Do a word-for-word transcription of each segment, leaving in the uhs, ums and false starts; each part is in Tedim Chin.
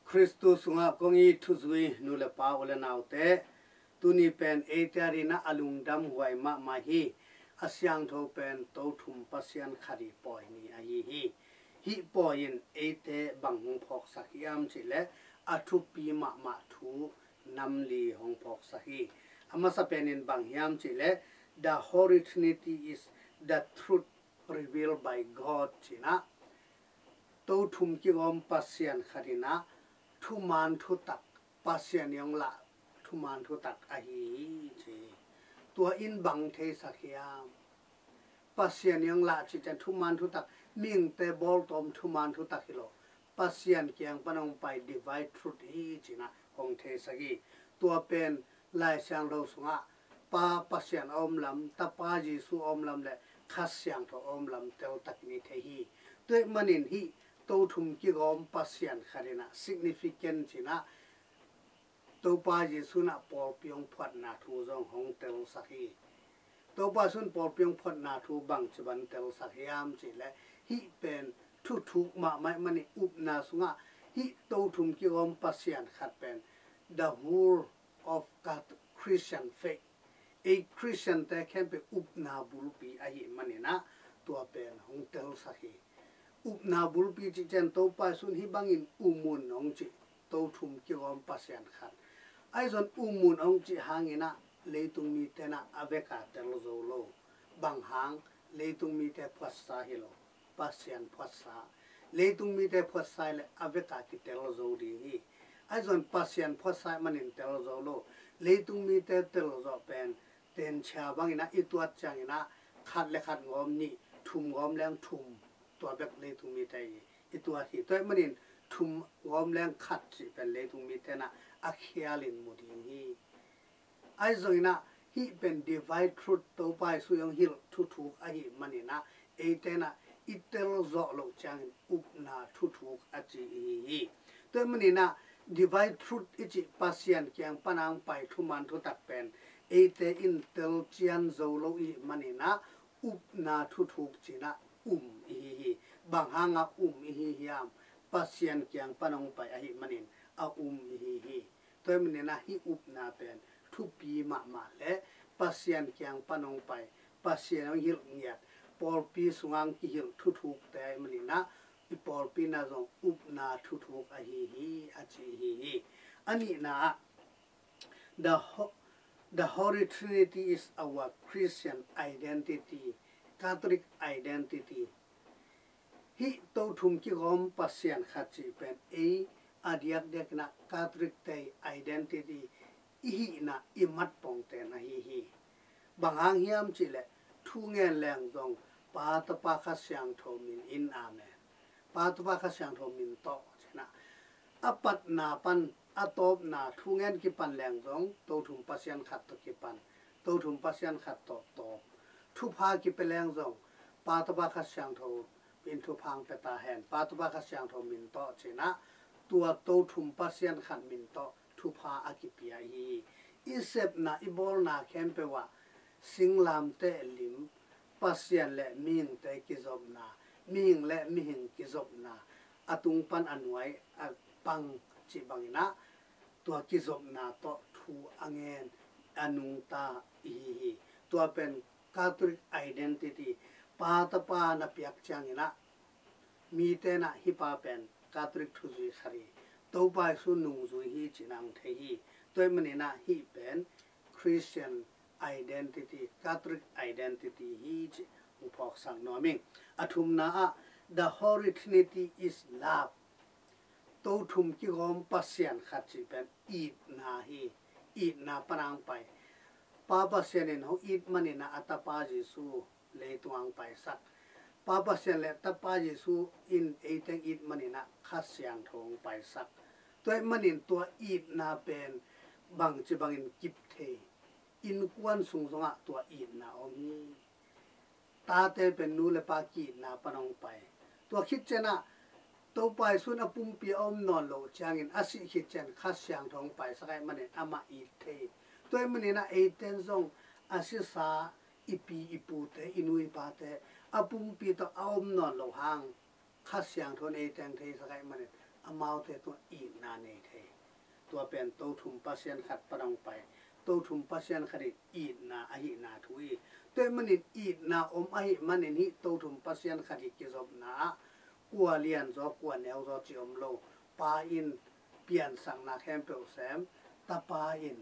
Khristu sungah kong it thuzui nu le pa, u le naute, tuni pen eite adingin a lungdam huai mahmah hi. A siangtho pen Tothum Pasian khat i pawi ni ahi hi. Hih pawi in eite bang hong phawksak hiam cih leh a thupi mahmah thu nam li hong phawksak hi. A masa penin bang hiam cih leh, "The Holy Trinity is the truth revealed by God," ci-in ah, Tothum kigawm Pasian khat in ah thuman thutak, Pasian i hong lah thuman thutak ahi hi ci. Tua in bang theisak hiam? Pasian i hong lah cih ciang thuman thutak, mihingte bawltawm thuman thutak hi lo. Pasian kiang pan hong pai divine truth hi ci-in ah hong theisak hi. Tua pen Lai Siangtho sungah Pa Pasian a om lam, Tapa Jesu a om lam le Kha Siangtho a om lam teltakin i thei hi. Tua ahih manin hih Tothum kigawm Pasian khat in ah significant ci-in ah Topa Jesu in ah pawlpi hong phuatna thu zong hong telsak hi. Topa Jesu in pawlpi hong phuatna thu bangci bangin telsak hiam cih leh, hih pen thuthuk mahmah ahih manin upna sungah hih Tothum kigawm Pasian khat pen the whole of Catholic Christian faith, ei Christian-te khempeuh upna bulpi ahih manin ah tua pen hong telsak hi. Upna bulpi cih ciang Topa Jesu in hih bangin um un hong cih, Tothum kigawm Pasian khat. Ahi zongin um un hong cih hangin ah leitung mite in ah a vekin tel zo lo. Bang hang? Leitung mite phuatsa hi lo, Pasian phuatsa. Leitung mite phuatsa hi leh a vekin kitel zo ding hi. Ahi zongin Pasian phuatsa ahih manin tel zo lo. Leitung mite tel zawh pen tenchia bangin ah i tuat ciangin ah khat le khat gawm nih, thum gawm leng thum, tua bek leitung mite i, i tuat hi. Tua ahih manin thum gawm leng khat cih pen leitung mite in ah a khialin mu ding hi. Ahi zongin ah hih pen divine truth, Topa Jesu i hong hilh thuthuk ahih manin ah eite in ah i tel zawh loh ciangin upna thuthuk a ci i hi hi. Tua ahih manin ah divine truth i cih Pasian kiang pan a hong pai thuman thutak pen eite in tel cian zo lo i hih manin ah upna thuthuk ci-in ah um i hi hi. Bang hangah um i hi hiam? Pasian kiang pan hong pai ahih manin a um i hi hi. Tua ahih manin ah hih upna pen thupi mahmah le Pasian kiang pan hong pai, Pasian hong hilh ngiat, pawlpi sungah hong kihilh thuthukte ahih manin ah i pawlpi in ah zong upna thuthuk ahi hi a ci i hi hi. A nihna ah, the, ho- the Holy Trinity is our Christian identity, Catholic identity. Hih Tothum kigawm Pasian khat cih pen ei a diakdiakin ah Catholic-te identity, i hihna, i matpongten ahi hi. Bang hang hiam cih leh thu ngen leng zong Pa, Tapa, Kha Siangtho min in, amen. Pa, Tapa, Kha Siangtho min tawh ci-in ah, a patna pan a tawpna thu ngen kipan leng zong Tothum Pasian khat tawh kipan, Tothum Pasian khat tawh tawp. Thupha kipia leng zong Pa, Tapa, Kha Siangtho in thupha hong pia ta hen, Pa, Tapa, Kha Siangtho min tawh ci-in ah, tua Tothum Pasian khat min tawh thupha a kipia hi. I sepna, i bawlna khempeuh ah singlamteh lim, Pasian le mihingte kizopna, mihing le mihing kizopna, a tung pan a nuai a pang cih bangin ah, tua kizopna tawh thu a ngen, a nungta i hi hi. Tua pen Catholic identity, Pa, Tapa na piak ciangin ah mite in ah hih pa pen Catholic thuzui khat hi, Topa Jesu nungzui hi ci-in ah hong thei hi. Tua ahih manin ah hih pen Christian identity, Catholic identity hi cih hong phawksak nuam ing. A thumna ah, the Holy Trinity is love. Tothum kigawm Pasian khat cih pen itna hi. Itna pan a hong pai. Pa Pasian in hong it manin ah a Tapa Jesu leitung ah hong paisak. Pa Pasian le Tapa Jesu in eite hong it manin ah Kha Siangtho hong paisak. Tua ahih manin tua itna pen bangci bangin kip thei? Innkuan sung zongah tua itna om hi. Tate pen nu le pa ki-itna pan hong pai. Tua khit ciangin ah Topa Jesu in a pumpi a om nawn loh ciangin a sih khit ciang Kha Siangtho hong paisak ahih manin amah it thei. Tua ahih manin ah eite in zong a sisa i pi i pute, i nu i pate a pumpi tawh a om nawn loh hang Kha Siangtho in eite hong theisak ahih manin amaute tungah itna nei thei. Tua pen Tothum Pasian khat pan hong pai, Tothum Pasian khat in itna ahihna thu hi. Tua ahih manin itna om ahih manin hih Tothum Pasian khat ii kizopna ah kua lianzaw kua neuzaw ci om lo. Pa in piansakna khempeuh sem, Tapa in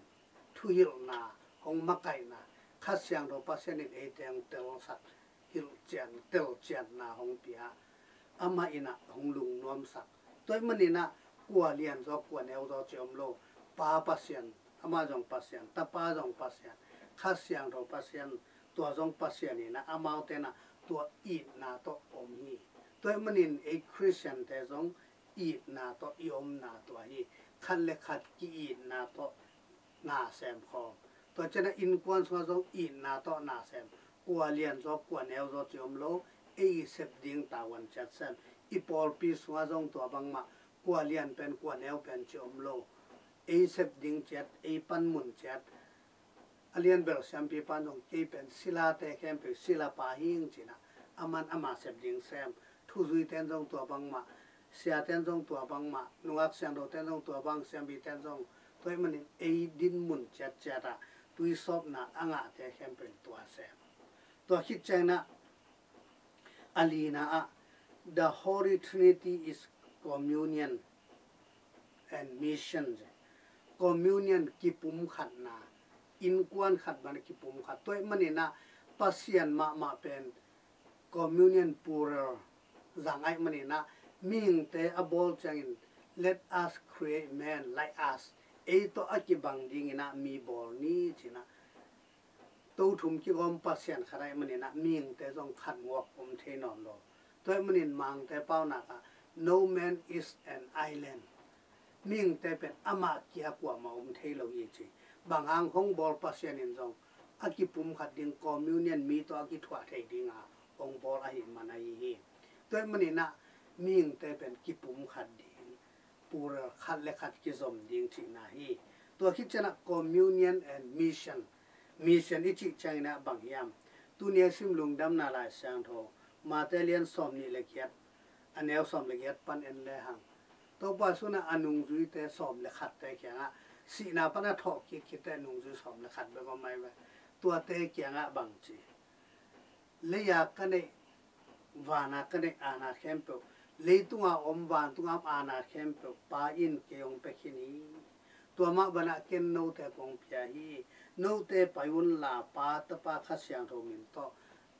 thuhilhna hong makaihna, Kha Siangtho Pasian in eite hong telsak, hilhcian, telcianna hong pia, amah in ah hong lungnuamsak. Tua ahih manin ah kua lianzaw kua neuzaw ci om lo. Pa Pasian, amah zong Pasian, Tapa zong Pasian, Kha Siangtho Pasian, tua zong Pasian in ah amaute in ah tua itna tawh om hi. Tua ahih manin ei Khristiante zong itna tawh i omna tua hi. Khat le khat ki-itna tawh na sem khawm. Tua ciangin ah innkuan sungah zong itna tawh na sem. Kua lianzaw kua neuzaw ci om lo, ei i sep ding tavuan ciat sem. I pawlpi sungah zong tua bangmah, kua lian pen kua neu pen ci om lo, ei sep ding ciat, ei panmun ciat. A lianbel siampipa in zong kei pen silate khempeuh silapa hi ing ci-in ah, aman ama sep ding sem. Thuzuite in zong tua bangmah, siate in zong tua bangmah, nungak siangthote in zong tua bang, siampite in zong. Tua ahih manin ei dinmun ciatciat ah tuisawpna a ngahte khempeuh in tua sem. Tua khit ciangin ah a lina ah, the Holy Trinity is communion and mission. Communion, kipumkhatna, innkuan khat bang kipumkhat. Tua ahih manin ah Pasian mahmah pen communion plural zang ahih manin ah mihingte a bawl ciangin, let us create man like us, ei tawh a kibang dingin ah mi bawl ni ci-in ah Tothum kigawm Pasian khat ahih manin ah mihingte zong khat nguak om thei nawn lo. Tua ahih manin Mangte paunak ah, no man is an island. Mihingte pen amah kia kuamah om thei lo hi ci. Bang hang hong bawl Pasian in zong a kipumkhat ding, communion, mi tawh a kithuah thei ding a hong bawl ahih man ahi hi. Tua ahih manin ah mihingte pen kipumkhat ding, plural, khat le khat kizom ding cihna hi. Tua khit ciangin ah communion and mission. Mission i cih ciangin ah bang hiam? Tuni a sim Lungdamna Lai Siangtho, Mate lian sawmnih le giat, a neu sawm le giat pan en lehang, Topa Jesu in ah a nungzuite sawm le khatte kiangah, sihna pan a thawh kikkhitte nungzui sawm le khat bek om ahi ve. Tuate kiangah bang ci? Lei-a ka neih, van-a ka neih aana khempeuh, leitunga om vantunga om aana khempeuh Pa in kei hong pia khin hi. Tua mah banah ken note kong pia hi. Note pai unla Pa, Tapa, Kha Siangtho min tawh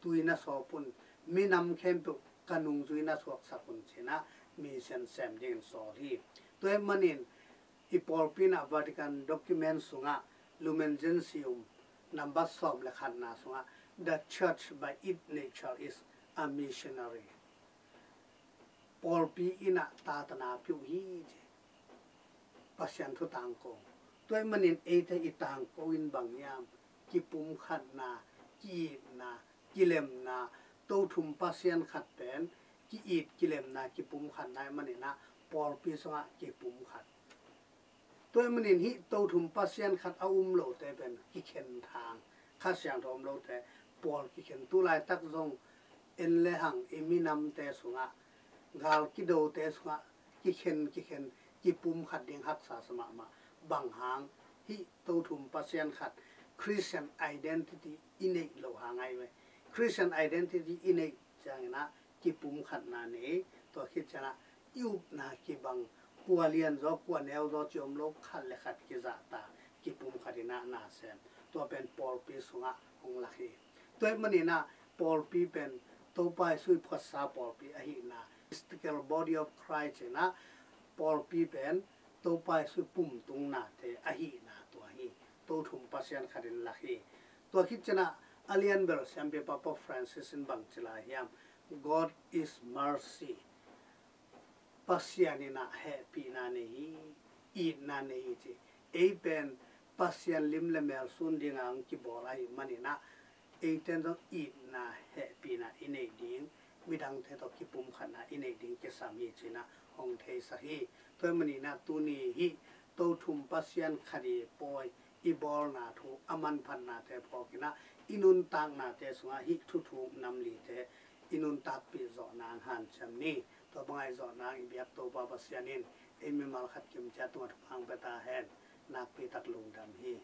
tui na sawp un, minam khempeuh ka nungzui na suaksak un ci-in ah mission sem dingin sawl hi. Tua ahih manin i pawlpi in ah Vatican document sungah, Lumen Gentium nambat sawm le khatna sungah, the church by its nature is a missionary. Pawlpi in ah tatana pia uh hi ci. Pasian thu tangko. Tua ahih manin eite i tangko in bang hiam? Kipumkhatna, ki-itna, kilemna. Tothum Pasian khat pen ki-it, kilemna, kipumkhatna ahih manin ah pawlpi sungah kipumkhat. Tua ahih manin hih Tothum Pasian khat a um lote pen kikhen thang, Kha Siangtho om lote pawl kikhen. Tulaitak zong en lehang i minamte sungah, gal kidote sungah kikhen, kikhen, kipumkhat ding haksa sa mahmah. Bang hang? Hih Tothum Pasian khat, Christian identity i neih loh hang ahi ve. Christian identity i neih ciangin ah kipumkhatna nei, tua khit ciangin ah i upna kibang, kua lianzaw kua neuzaw ci om lo, khat le khat kizahtak, kipumkhat in ah na sem. Tua pen pawlpi sungah hong lak hi. Tua ahih manin ah pawlpi pen Topa Jesu i phuatsa pawlpi ahihna, mystical body of Christ in ah pawlpi pen Topa Jesu i pumtungnate ahihna tua hi. Tothum Pasian khat in lak hi. Tua khit ciangin ah a lianbel siampipa Pope Francis in bang ci lai hiam? God is mercy. Pasian in ah hehpihna nei hi, itna nei hi ci. Ei pen Pasian lim le mel sun dingin kibawl ahih manin ah eite in zong itna, hehpihna i neih ding, midangte tawh kipumkhatna i neih ding kisam hi ci-in ah hong theisak hi. Tua ahih manin ah tuni hih Tothum Pasian khat i pawi i bawlna thu, a manphatnate phawk in ah i nuntaknate sungah hih thuthuk nam lite i nuntakpih zawh nang hanciam ni. Tua bang a i zawh nang i biak Topa Pasian in ei mimal khat kimciat tungah thupha hong pia ta hen. Nakpi tak lungdam hi.